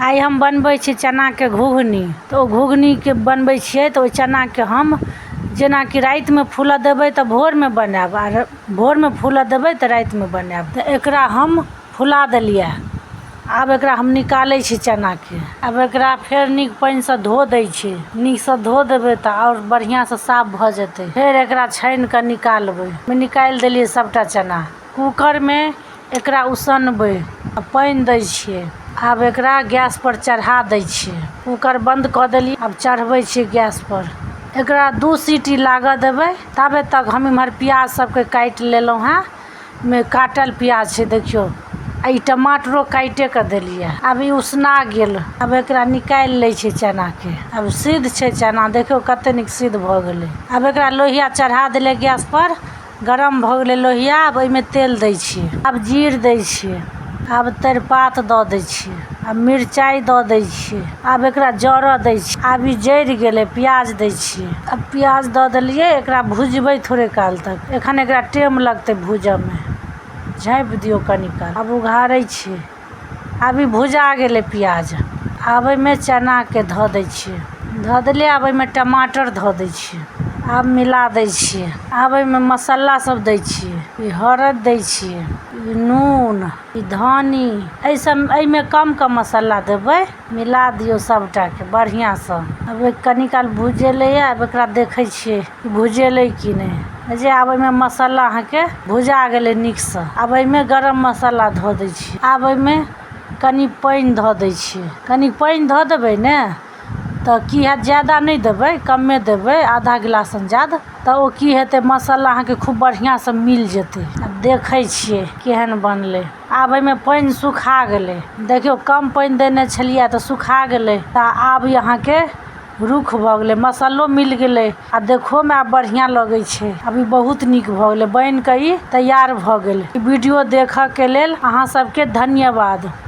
आइ हम बनबै छी चनाके घुघनी। तऽ ओ घुघनीके बनबै छियै तऽ ओहि चनाके हम जेनाकि रातिमे फूलऽ देबै तऽ भोरमे बनायब, आर भोरमे फूलऽ देबै तऽ रातिमे बनायब। तऽ एकरा हम फुला देलियै। आब एकरा हम निकालै छी चनाके। आब एकरा फेर नीक पानिसँ धो दै छी। नीकसँ धो देबै तऽ आओर बढ़िआँसँ साफ भऽ जेतै। फेर एकरा छानि कऽ निकालबै। निकालि देलियै सबटा चना। कूकरमे एकरा उसनबै आ पानि दै छियै। आब एकरा गैस पर चढ़ा दै छियै। कूकर बन्द कऽ देलियै, आब चढ़बै छियै गैस पर। एकरा 2 सीटी लागऽ देबै। ताबे तक हम इम्हर प्याज सबके काटि लेलहुँ हेँ। मे काटल प्याज छै देखियौ, आ ई टमाटरो काटिए कऽ देलियै। आब ई उसना गेल। आब एकरा निकालि लै छियै चनाके। आब सिद्ध छै चना, देखियौ कते नीक सिद्ध भऽ गेलै। आब एकरा लोहिया चढ़ा देलियै गैस पर, गरम भऽ गेलै लोहिया। आब ओहिमे तेल दै छियै, आब जीर दै छियै, आब तेजपात दऽ दै छियै, आब मिरचाइ दऽ दै छियै। आब एकरा जरऽ दै छियै। आब ई जरि गेलै, प्याज दै छियै। आब प्याज दऽ देलियै, एकरा भुजबै थोड़े काल तक। एखन एकरा टेम लगतै भूजऽमे। झाँपि दियौ कनी काल। आब उघारै छियै। आब ई भुजा गेलै प्याज। आब एहिमे चनाके धऽ दै छियै। धऽ देलियै। आब एहिमे टमाटर धऽ दै छियै। आब मिला दै छियै। आब एहिमे मसाला सब दै छियै। ई हरद दै छियै, ई नून, ई धनी। एहि सब एहिमे कम कम मसाला देबै। मिला दियौ सबटाके बढ़िआँसँ। आब कनी काल भुजेलैए। आब एकरा देखै छियै भुजेलै कि नहि। जे आब एहिमे मसाला अहाँके भुजा गेलै नीकसँ। आब एहिमे गरम मसाला धऽ दै छियै। आब एहिमे कनि पानि धऽ दै छियै। कनि पानि धऽ देबै ने तऽ की हैत? ज्यादा नहि देबै, कमे देबै, आधा गिलास अंजाद। तऽ ओ की हेतै, मसाला अहाँके खूब बढ़िआँसँ मिल जेतै। आब देखै छियै केहन बनलै। आब एहिमे पानि सुखा गेलै। देखियौ, कम पानि देने छलियै तऽ सुखा गेलै। तऽ आब ई अहाँके रूख भऽ गेलै, मसालो मिल गेलै आ देखहोमे आब बढ़िआँ लगै छै। आब ई बहुत नीक भऽ गेलै, बनि कऽ ई तैयार भऽ गेल। वीडियो देखऽके लेल अहाँ सबके धन्यवाद।